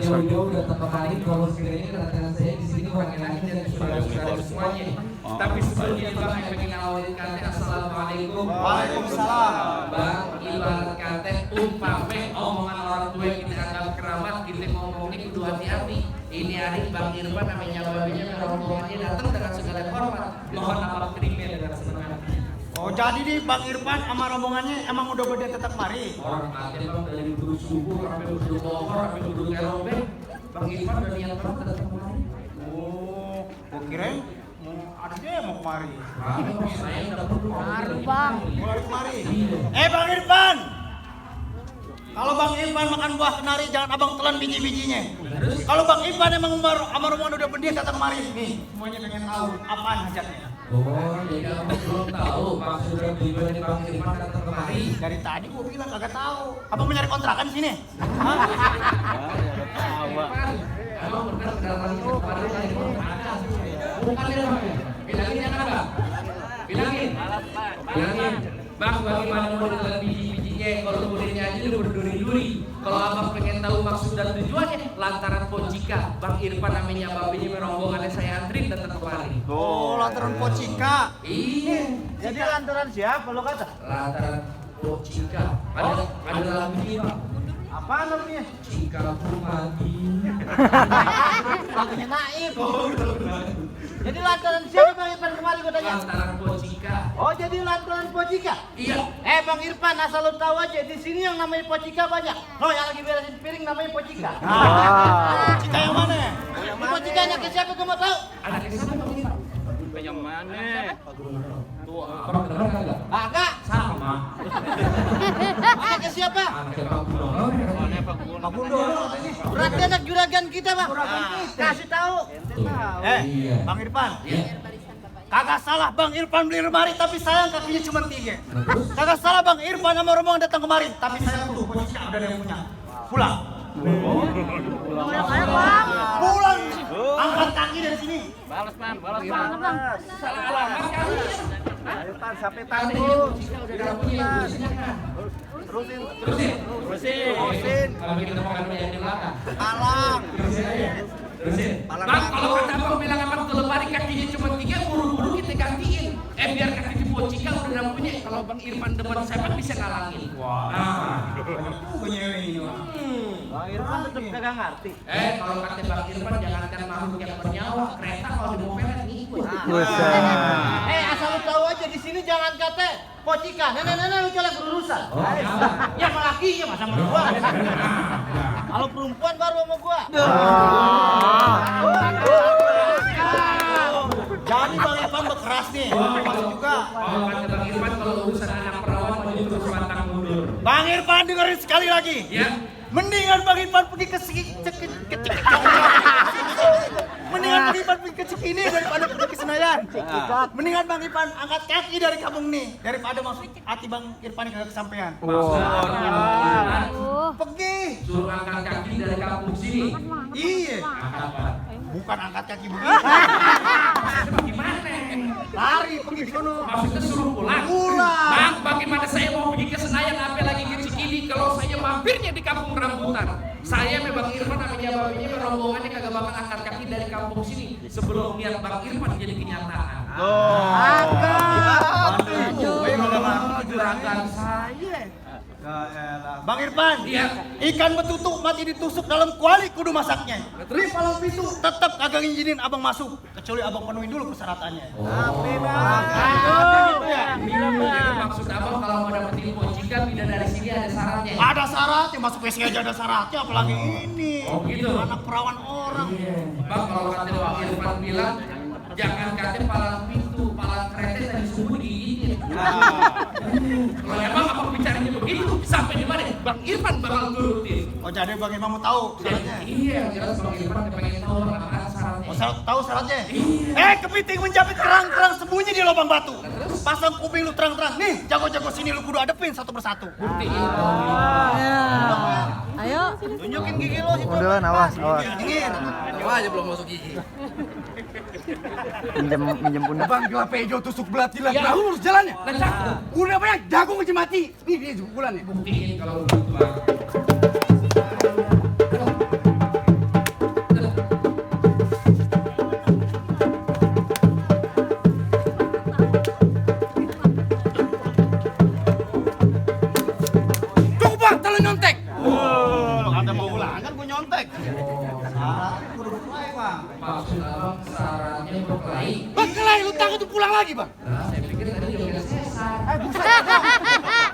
jauh-jauh datang kemari kalau sekiranya kedatangan saya di sini bukan lagi dan saudara-saudara semuanya. Tapi sebelumnya Bang yang pengen awalin kata assalamualaikum. Waalaikumsalam. Bang ibarat kata umpame omongan orang tua yang kita anggap keramat kita ngomongnya kudu hati-hati. Ini hari Bang Irfan namanya babinya rombongannya datang dengan segala hormat. Mohon abang terima dengan senang hati. Oh jadi nih Bang Irfan sama rombongannya emang udah beda tetap mari. Orang kata Bang dari dulu subuh sampai dulu pohon sampai dulu kerobeng. Bang Irfan udah niat banget datang kemari. Oh, gua kirain ada dia mau kemari. Saya udah perlu Bang. Mulai kemari. Bang Irfan. Kalau Bang Irfan makan buah kenari jangan abang telan biji-bijinya. Kalau Bang Irfan emang sama rombongan udah berdiri datang kemari. Nih, semuanya pengen tahu apaan hajatnya. Oh, jadi kamu belum tahu maksud dan tujuan Bang Irfan datang kemari. Dari tadi gua bilang kagak tahu. Abang mau nyari kontrakan di sini? Hah? Emang benar kedatangan kemarin dari kontrakan. Bukan ya Bang. Bilangin jangan Bang. Bilangin. Bang bagaimana mau ditelan biji-bijinya kalau kemudiannya aja udah berduri-duri. Kalau abang pengen tahu maksud dan tujuannya lantaran Pocika Bang Irfan namanya babinya merombongannya saya antrin datang kemari. Oh, lantaran Pocika. Iya. Jadi lantaran siapa lo kata? Lantaran Pocika. Ada lagunya Bang. Apaan namanya? Cika Kumagi. Lagunya Naif. Jadi lantaran siapa Bang Irfan kemarin gue tanya? Lantaran Pocika. Oh jadi lantaran Pocika? Iya. Bang Irfan asal lo tahu aja di sini yang namanya Pocika banyak. Lo yang lagi beresin piring namanya Pocika. Pocika yang mana? Pocika nya ke siapa gue mau tahu? Anak siapa Bang Irfan? Yang mana? Orang kedengeran kagak? Agak. Sama. Anaknya siapa? Anaknya Pak Gubernur. Pak Gundoro. Berarti anak juragan kita Bang. Kasih tahu. Iya. Bang Irfan. Iya. Kagak salah Bang Irfan beli lemari tapi sayang kakinya cuma 3. Kagak salah Bang Irfan sama rombongan datang kemari tapi sayang tuh Pocika udah ada yang punya. Pulang. Ayo Bang. Pulang. Angkat kaki dari sini. Balas man. Salah alamat kali. Ayo tan sampai Ada yang Pocika udah ada punya. Terusin. Kalau kita mau kan yang di belakang. Alang. Terusin. Bang, kalau kata abang bilang abang tuh lemari kakinya cuma 3, buru-buru kita gantiin. Biar kaki di Pocika udah ada punya. Kalau Bang Irfan demen sepak bisa ngalangin. Wah. Bang Irfan tetap kagak ngerti. Kalau kata Bang Irfan jangankan makhluk yang bernyawa, kereta kalau di mobil ngikut. Asal lu tahu aja di sini jangan kata Pocika. Nenek lu colek berurusan. Ya sama lakinya masa sama gua. Kalau perempuan baru sama gua. Jadi Bang Irfan berkeras nih. Masuk juga. Kalau kata Bang Irfan kalau urusan anak perawan maju terus pantang mundur. Bang Irfan dengerin sekali lagi. Ya. Mendingan Bang Irfan pergi ke Mendingan Bang Irfan pergi ke Cikini daripada pergi ke Senayan. Mendingan Bang Irfan angkat kaki dari kampung nih daripada masuk hati Bang Irfan yang kagak kesampean. Pergi. Suruh angkat kaki dari kampung sini. Iya. Angkat apa? Bukan angkat kaki begini. Gimana? Lari pergi ke sono. Maksudnya suruh pulang? Pulang. Bang, bagaimana saya mau pergi ke Senayan apa lagi ke Cikini kalau saya mampirnya di kampung rambutan? Saya sama Bang Irfan namanya babinya rombongannya kagak bakal angkat kaki dari kampung sini sebelum niat Bang Irfan jadi kenyataan. Juragan saya. Bang Irfan, Iya. ikan betutu mati ditusuk dalam kuali kudu masaknya. Ini palang pintu tetap kagak ngizinin abang masuk kecuali abang penuhin dulu persyaratannya. Gitu ya. Jadi maksud abang kalau mau dapetin Pocika pindah dari sini ada syaratnya. Ada syaratnya, masuk WC aja ada syaratnya, apalagi ini. Oh, gitu. Anak perawan orang. Bang kalau kata Bang Irfan bilang jangan kata palang pintu, palang kereta tadi subuh digigit. Kalau emang abang bicaranya begitu sampai di mana Bang Irfan bakal turutin. Oh jadi Bang Irfan mau tahu syaratnya? Iya, jelas Bang Irfan pengen tahu apa syaratnya. Oh tahu syaratnya? Kepiting menjepit kerang-kerang sembunyi di lubang batu. Pasang kuping lu terang-terang. Nih, jago-jago sini lu kudu adepin satu persatu. Buktiin. Ayo. Tunjukin gigi lu situ. Udah, awas. Dingin. Gua aja belum masuk gigi. Minjem pundak. Bang gelap pejo tusuk belat gila. Ya. Tahu lurus jalannya. Lecak. Udah banyak jago ngeci mati. Ini dia pukulannya. Buktiin kalau begitu Bang. abang sarannya berkelahi. Berkelahi lu takut pulang lagi, Bang? Nah, saya pikir tadi joget sesar. Buset.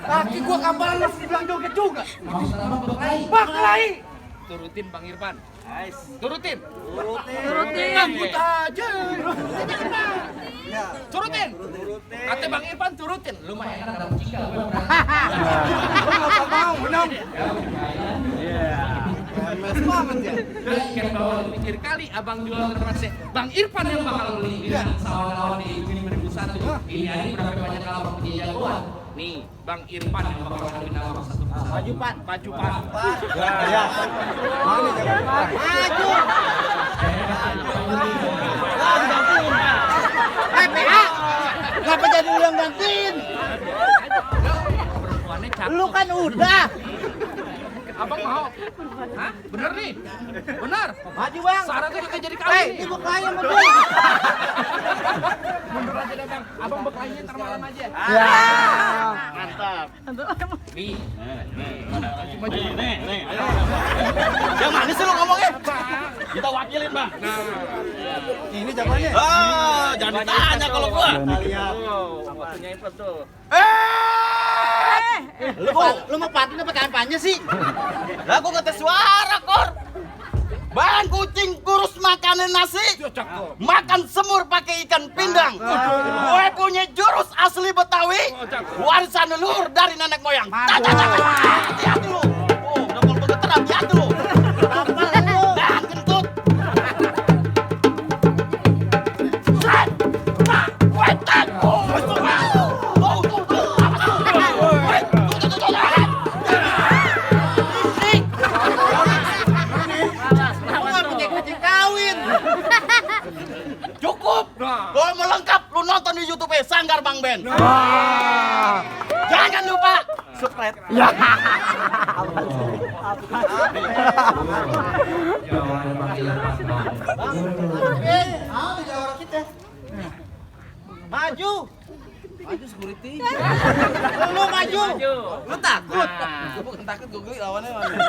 Kaki gua kampalan masih dibilang joget juga. Maksud abang berkelahi. Berkelahi. Turutin Bang Irfan. Turutin. Ngangkut aja. Turutin. Kata Bang Irfan turutin. Lumayan enak dapat jika gue berani. Apa mau menang? Kan bawa pikir kali abang jual terpaksa. Bang Irfan yang bakal beli. Bilang kawan-kawan di 2001. Ini hari berapa banyak kalau abang punya jagoan. Nih, Bang Irfan yang bakal ngambil nama satu persatu. Maju Pan. Maju Pan. Ya. Maju. PA. Ngapa jadi lu yang gantiin? Perempuannya cakep. Lu kan udah. Abang mau? Hah? Bener nih? Bener? Maju, Bang. Syaratnya udah jadi kawin nih. Ibu kaya sama gue. Mundur aja deh Bang. Abang beklaynya ntar malam aja. Ya. Mantap. Nih. Yang mana sih lu ngomongnya? Kita wakilin, Bang. Ini jawabannya. Jangan ditanya kalau gua. Waktunya Irfan tuh. Lu mau patin apa kampanye sih? Lah gua ngetes suara, Kor. Bang kucing kurus makanin nasi, makan semur pakai ikan pindang. Gue punya jurus asli Betawi, warisan leluhur dari nenek moyang. Hati-hati lu. Oh, udah kalau begitu hati-hati lu. Apa lu? Dan kentut. Set. Wetan. Cukup. Kalau mau lengkap, lu nonton di YouTube Sanggar Bang Ben. Jangan lupa subscribe. Ya. Jawaban Bang Irfan. Maju. Maju security. Lu maju. Lu takut? Gue bukan takut, gue geli lawannya mana.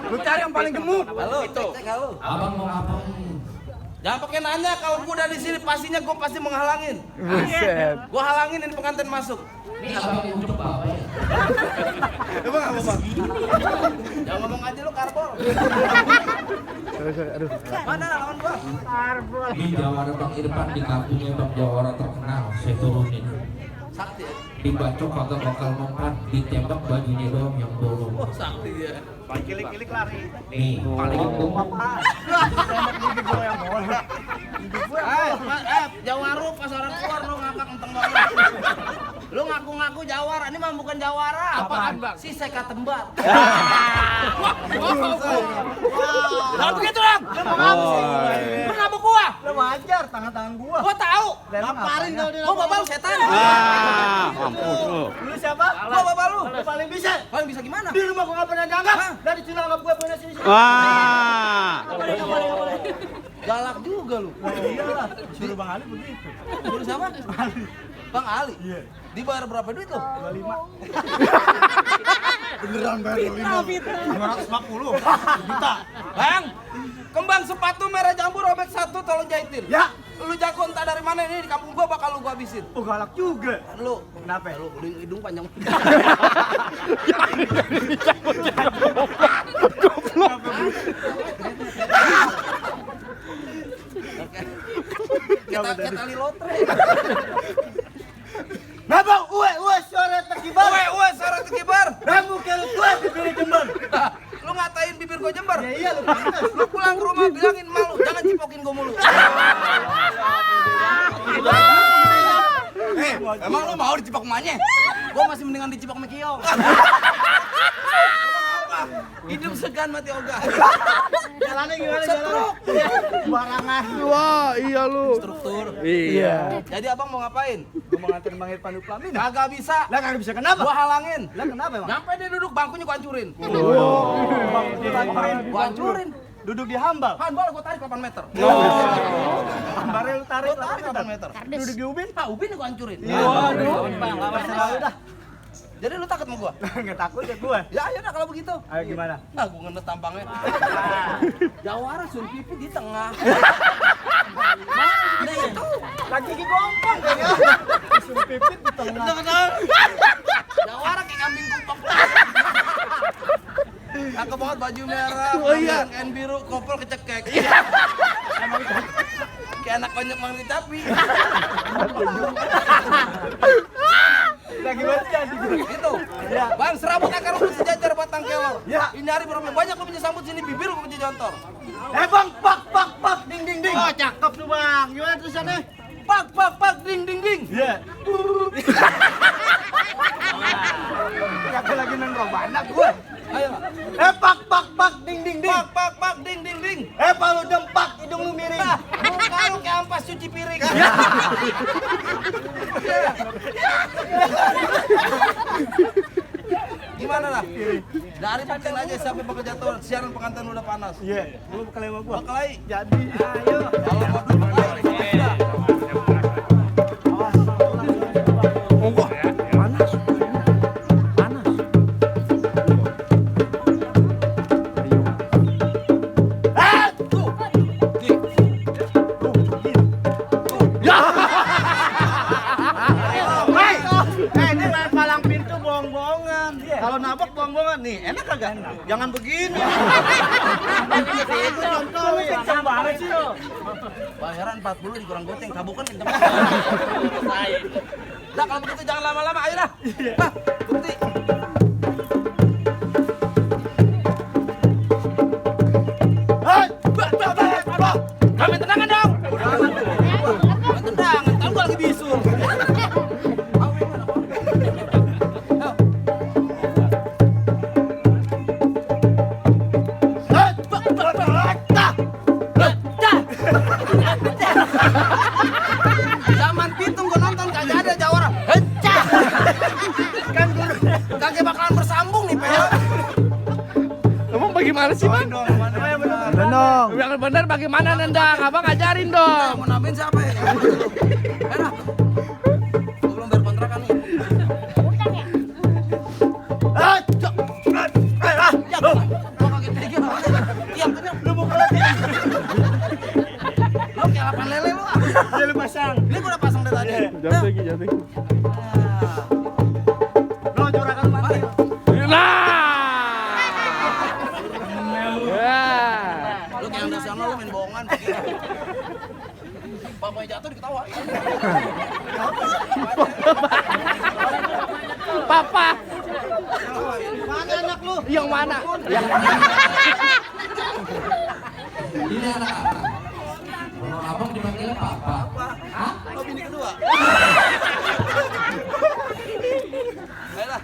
Lu cari yang paling gemuk. Halo, itu. Abang mau ngapain? Jangan pakai nanya, kalau gue udah di sini pastinya gue pasti menghalangin. Gue halangin ini pengantin masuk. Ini abang yang coba apa ya? Emang apa, Bang? Jangan ngomong aja lu karbol. Mana lawan gua? Ini jawara Bang Irfan di kampungnya Bang Jawara terkenal. Saya turunin. Sakti ya? Dibacok kagak bakal mempan, ditembak bajunya doang yang bolong. Oh sakti ya. Kilik-kilik lari. Nih, paling itu. Jawaru pas orang keluar lu ngakak enteng banget. Lu ngaku-ngaku Jawara, ini mah bukan Jawara. Apaan, Bang? Si Seka Tembat. Lah begitu dong. Kenapa gua? Udah wajar tangan-tangan gua. Gua tahu. Laparin kalau dia. Gua babal setan. Mampus lu. Lu siapa? Gua babal lu. Lu paling bisa. Paling bisa gimana? Di rumah gua enggak pernah dianggap. Dari Cina sama gua punya sini. Wah. Enggak boleh. Galak juga lu. Iyalah, suruh Bang Ali begitu. Lu siapa? Bang Ali. Iya. Dibayar berapa duit lo? 25. Beneran bayar 550 juta. Bang, kembang sepatu merah jambu robek satu tolong jahitin. Ya. Lu jago entah dari mana ini di kampung gua bakal lu gua habisin. Oh galak juga. Lu Kenapa? lu hidung panjang. Kita kali lotre. Nah bang, uwe suara terkibar. Uwe sarang kekibar. Ramu kalau tua dipilih jember. Lu ngatain bibir gua jember. Ya iya lu pantas. Lu pulang ke rumah bilangin malu, jangan cipokin gua mulu. Emang lu mau dicipak emaknya? Gua masih mendingan dicipak sama Kiong. Hidup segan mati ogah. Jalannya gimana jalan? Barangan. Wah, iya lu. Struktur. Iya. Jadi abang mau ngapain? Gua mau nganterin Bang Irfan Uplamin. Kagak bisa. Lah kagak bisa kenapa? Gua halangin. Lah kenapa emang? Nyampe dia duduk bangkunya gua hancurin. Bang Irfan Gua hancurin. duduk di hambal. Handball gua tarik 8 meter. Hambalnya lu tarik Gua tarik 8 meter. Duduk di ubin. Ah, ubin gua hancurin. Waduh, Bang, lawan selalu dah. Jadi lu takut sama gua? Enggak takut ya gua. Ya ayo dah kalau begitu. Ayo gimana? Nah, gua ngenes tampangnya. Jawara sun pipi di tengah. baju merah, Oh, iya. kain biru, kopel kecekek. Kayak anak konyol Mang Ricapi. Lagi baca Gitu. Bang, serabut akar rumput sejajar batang kelor. Ini hari berapa banyak lu punya sambut sini bibir lu punya jontor. Bang, pak, ding ding ding. Oh, cakep tuh bang. Gimana tulisannya? Pak, ding ding ding. Iya. Aku lagi nongkrong banyak gue. Ayo. Pak, ding ding ding. Pak, ding ding ding. Palu dempak, hidung lu miring. Muka lu kayak ampas cuci piring. Gimana lah? Dari pancen aja sampai bakal jatuh siaran pengantin udah panas. Iya. Lu bekal sama gua. Bakalai. Jadi. Ayo. Kalau mau dulu bakalai. Ini main palang pintu bohong-bohongan. Kalau nabok bohong-bohongan nih, enak kagak? Jangan begini. Itu contoh lu kencang banget sih lo. Bayaran 40 dikurang goteng, kabukan kenceng. Udah kalau begitu jangan lama-lama, ayo dah. Hah, bukti. Kami tendangan dong. Tendangan, tahu gua lagi bisul. Zaman pitung gua nonton kagak ada jawara. Hecah. Kan kagak bakalan bersambung nih, Pel. Emang bagaimana sih, Bang? Benong. Yang benar bagaimana nendang? Abang ajarin dong. Mau nambahin siapa ya? Enak. Gua belum bayar kontrakan nih. Gua kaget pegang. Diam, lu mau kelat ya? Lu kayak lapan lele lu. Dia lu pasang. Ini gua udah pasang dari tadi. Jatuh lagi. No, juragan mati. Nah. Ya. Lu kayak yang sana lu main bohongan. Bapaknya jatuh diketawa. Papa. Mana anak lu? Yang mana? Ini anak apa? Kalau abang dipanggilnya papa. Hah? Oh, bini kedua. Ayolah.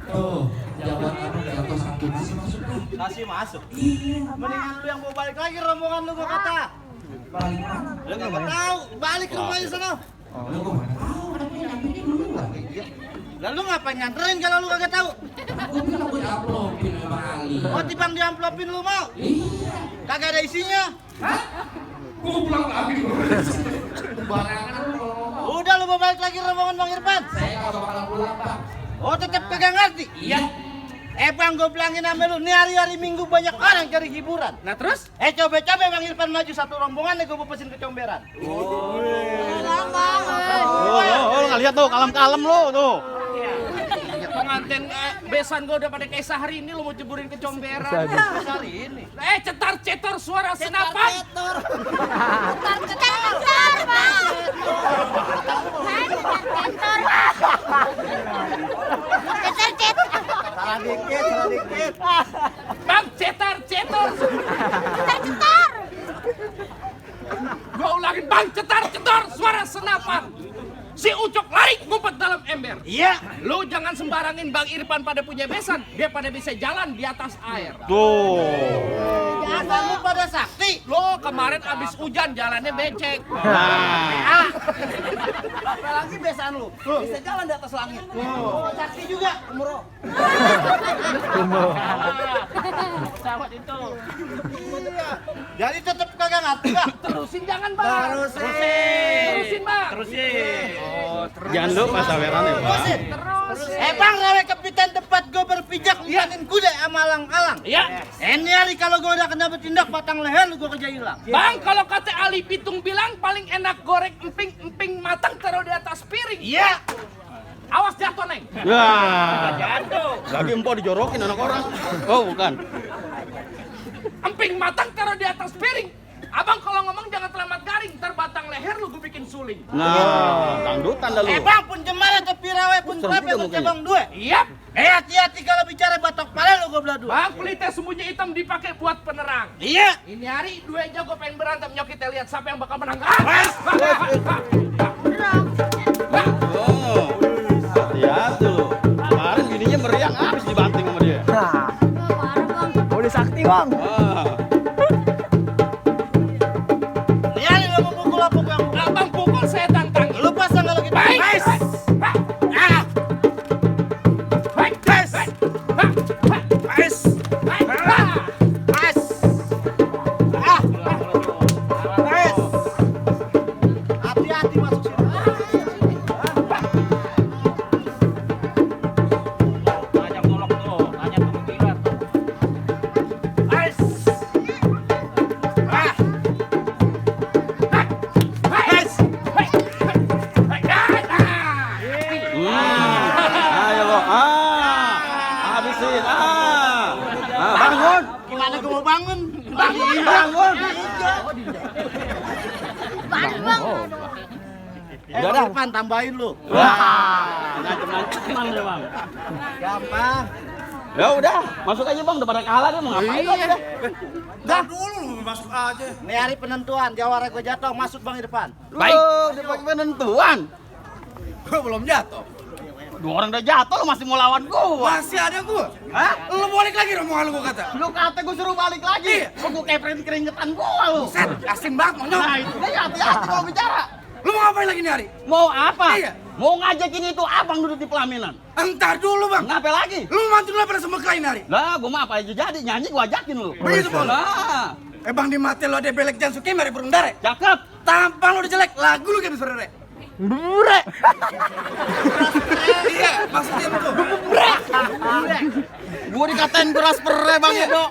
Tuh, jabatan abang jatuh sakit sih masuknya. Kasih masuk. Mendingan lu yang mau balik lagi rombongan lu gua kata. Balik mana? Lu enggak tahu, balik ke rumahnya sana. Lu kok mana tahu? Anaknya nyampe duluan. Lalu ngapain nganterin kalau lu kagak tahu? Aku bilang gue diamplopin sama Ali. Oh, timbang diamplopin lu mau? Iya. Kagak ada isinya. Hah? Gue pulang lagi. Barangan lu kalau ngomong. Udah lu mau balik lagi rombongan Bang Irfan. Saya nggak bakalan pulang, Bang. Oh, tetap kagak ngerti. Iya. Bang, gue bilangin sama lu, nih hari-hari Minggu banyak orang cari hiburan. Nah, terus? Coba-coba Bang Irfan maju satu rombongan nih gue mau pesin kecomberan. Oh, nggak lihat tuh, kalem-kalem lu tuh. Pengantin besan gua udah pada kayak sehari ini lu mau jeburin ke comberan. Kali ini. Cetar-cetar suara senapan. Salah dikit. Bang, cetar-cetar. Gua ulangin, Bang, cetar-cetar suara senapan. Si Ucok lari ngumpet dalam ember. Iya. Lu jangan sembarangin Bang Irfan pada punya besan. Dia pada bisa jalan di atas air. Jangan lu pada sakti. Lo kemarin abis hujan jalannya becek. Apalagi besan lu. Bisa jalan di atas langit. Oh, sakti juga. Umroh. Sahabat itu. Jadi tetap kagak ngerti Bang. Terusin jangan Bang. Terusin Bang. Jangan lupa saweran ya, Bang. Terus. Bang, rawe kepitan tempat gue berpijak ngikutin kuda sama alang-alang. Iya. Ini hari kalau gue udah kena bertindak batang leher lu gue kerja hilang. Bang, kalau kata Ali Pitung bilang paling enak goreng emping matang taruh di atas piring. Iya. Awas jatuh, Neng. Wah. Jatuh. Lagi empok dijorokin anak orang. Oh, bukan. Emping matang taruh di atas piring. Abang kalau ngomong jangan terlambat garing, ntar batang leher lu gue bikin suling. Nah, dangdutan dah lu. Bang pun jemala tapi rawe pun Serem rapi juga pun mukanya. cabang dua. Iya. Hati-hati kalau bicara batok pala lu goblok dua. Bang pelitnya sembunyi hitam dipakai buat penerang. Iya. Ini hari dua jago pengen berantem, yuk kita lihat siapa yang bakal menang. Oh, hati-hati lu. Kemarin gininya meriang habis dibanting sama dia. Udah sakti bang. Ah. Lihat lu mau pukul apa bang? Abang pukul saya tantang. Lu pasang kalau gitu. Baik. Nice. Baik. Nice. Nice. Nice. Nice. Hati-hati masuk sini. Nice. Ayo lo. Habisin. Bangun. Gimana gue mau bangun? Bangun. Udah dah. Depan tambahin lu. Wah, ngancem-nganceman lu, Bang. Gampang. Ya udah, masuk aja Bang, udah pada kalah dia mau ngapain lagi dah. Dah dulu masuk aja. Nih hari penentuan, jawara gue jatuh, masuk bang di depan. Baik. Dipakai penentuan. Gue belum jatuh. Dua orang udah jatuh lu masih mau lawan gua. Masih ada gue. Hah? Lu balik lagi rombongan lu gue kata. Lu kata gua suruh balik lagi. Gua kayak keringetan gua lu. Set, asin banget monyok. Nah, itu dia hati-hati kalau bicara. Lu mau ngapain lagi nih hari? Mau apa? Iya. Mau ngajakin itu abang duduk di pelaminan. Entar dulu bang. Ngapa lagi? Lu mantu lu pada semua lain hari. Lah, gua mah apa aja jadi nyanyi gua ajakin lu. Begitu, Bang. Nah, Bang di mati lu ada belek jangan suka mari burung dare. cakep. Tampang lu udah jelek, lagu lu kayak berere. Bure. Iya, maksudnya itu. Bure. Gua dikatain beras pere Bang Edo.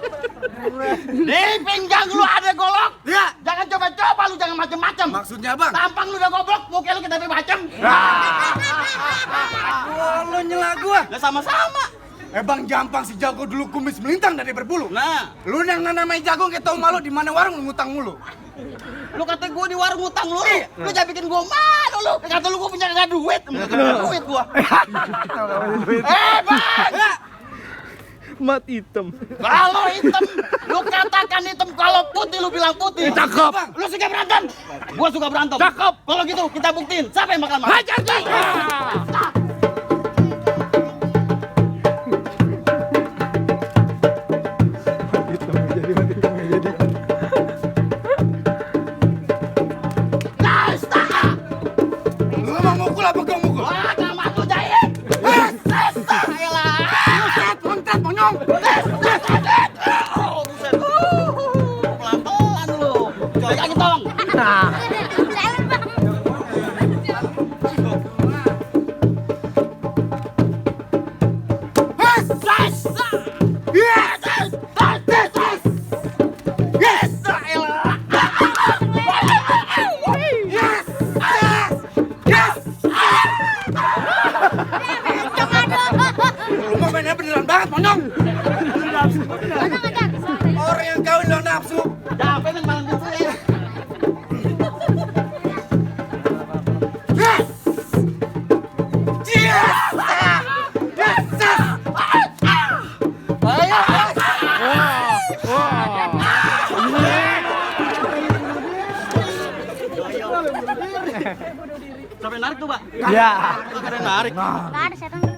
Di pinggang lu ada golok. Iya. Jangan coba-coba lu, jangan macem-macem. Maksudnya bang. Tampang lu udah goblok, muka lu kita macem. Lu nyela gua. Lah sama-sama. Bang Jampang si jago dulu kumis melintang dari berbulu. Nah, Lu yang namanya jago kayak tau malu di mana warung lu ngutang mulu. lu kata gua di warung ngutang lu. Lu jangan bikin gua malu lu. Kata lu gua punya enggak duit, duit gua. Bang. Mat hitam. Kalau hitam, lu katakan hitam. Kalau putih, lu bilang putih. Cakep. Lu suka berantem? Gua suka berantem. Cakep. Kalau gitu, kita buktiin. Siapa yang bakal menang? Hajar dia. Lu mau mukul apa gua mukul? Wah, nama lu jahit. Ayolah. Set, loncat monyong. Oh, buset. Pelan-pelan lu. Balik lagi, tolong. Lu mau mainnya beneran banget monyong. Orang yang kawin lo nafsu. Capek men malam itu ya. Sampai narik tuh, Pak. Ya. Sampai narik. Nggak ada setan dulu.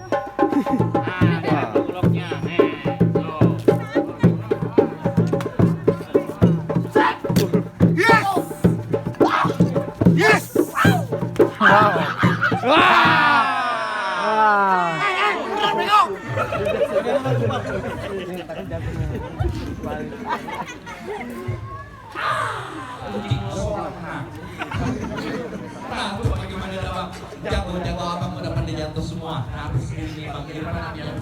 Yes. Nah, lu bagaimana abang? Jago-jago abang udah pada jatuh semua. Nah, habis ini bang Irfan yang